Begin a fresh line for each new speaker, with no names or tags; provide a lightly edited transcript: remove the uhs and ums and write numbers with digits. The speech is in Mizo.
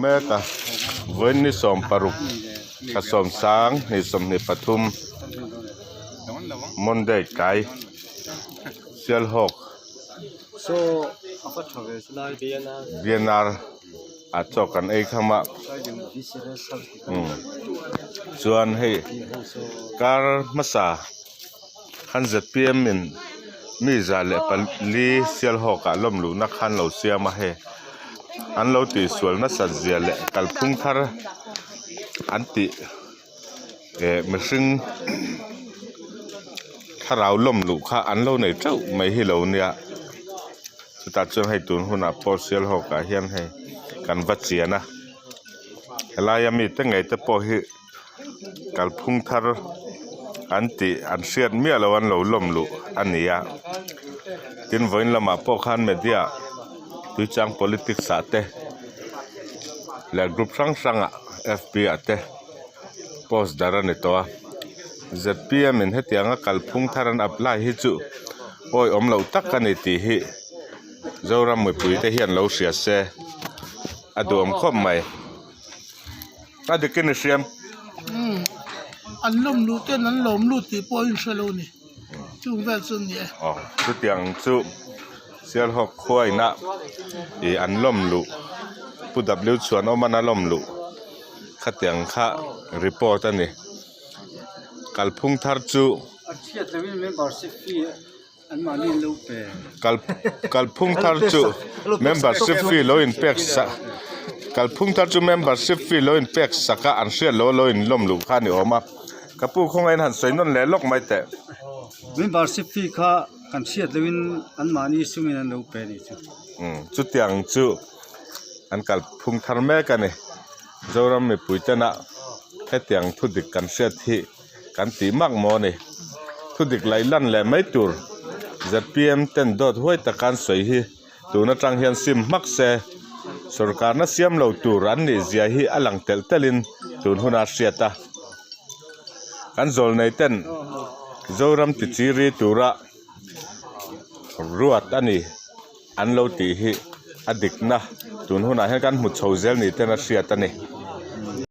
mek a vawiin ni 16 thla 10 ni 23 Monday tlai Sialhawk VNR ah chaw kan ei kham a chuan hei kar hmasa khan zpm in mi 104 Sialhawk ah lawm luhna khan lo siam a hei an lo tihsual nasat zia leh kalphung thar an tih eh mihring thlarau lawm luh kha an lo nei teuh mai hi lo nia chutah chuan hei tun hunah pawh Sialhawk ah hian hei kan va chian a helaia mite ngei te pawh hi kalphung thar an tih an hriat miah loh an lo lawm luh a ni a tin vawiin lamah pawh khan media tuichang politics ah te leh group hrang hrang ah fb ah te post darh a ni tawh a zpm in hetianga kalphung thar an apply hi chu awihawm loh tak a ni tih hi Zoram mipui te hian lo hria se a duhawm khawp mai. A dikin i hriam.
Umm an lawm luh ten an lawm lut tih pawh a inhre lo ni. Chung vel chu a ni e.
Aw chutiang chu Sialhawk khua ina ih an lawm luh Pu W Chhuanawman a lawm luh khatiang kha report a ni. Kalphung thar chu.
A chhiat loin membership fee Anmahni an lo pe.
Kalphung thar chu membership fee lo in pek sak Kalphung thar chu membership fee lo in pek sak a an hriat loh a lo in lawm luh kha a ni awm a. Ka pu khawngaih in han sawi nawn leh lawk mai teh.
Membership fee kha kan hriat loh in anmahni sum in an lo pe a nih chu.
Umm chutiang chu an kalphung thar mek a ni. Zoram mipui tena hetiang thu dik kan hriat hi. Kan tih mak maw ni? Thudik laih lan leh mai tur zpm ten dawt huai taka an sawi hi tun atang hian sim hmak se, sorkarna siam lo tur an nih zia hi a lang telh telhin tun huna hriat a. Kan zawlnei ten Zoram tichiri tura ruat a ni an lo tih hi a dikna tun hunah hian kan hmu chho zel ni ten a hriat a ni.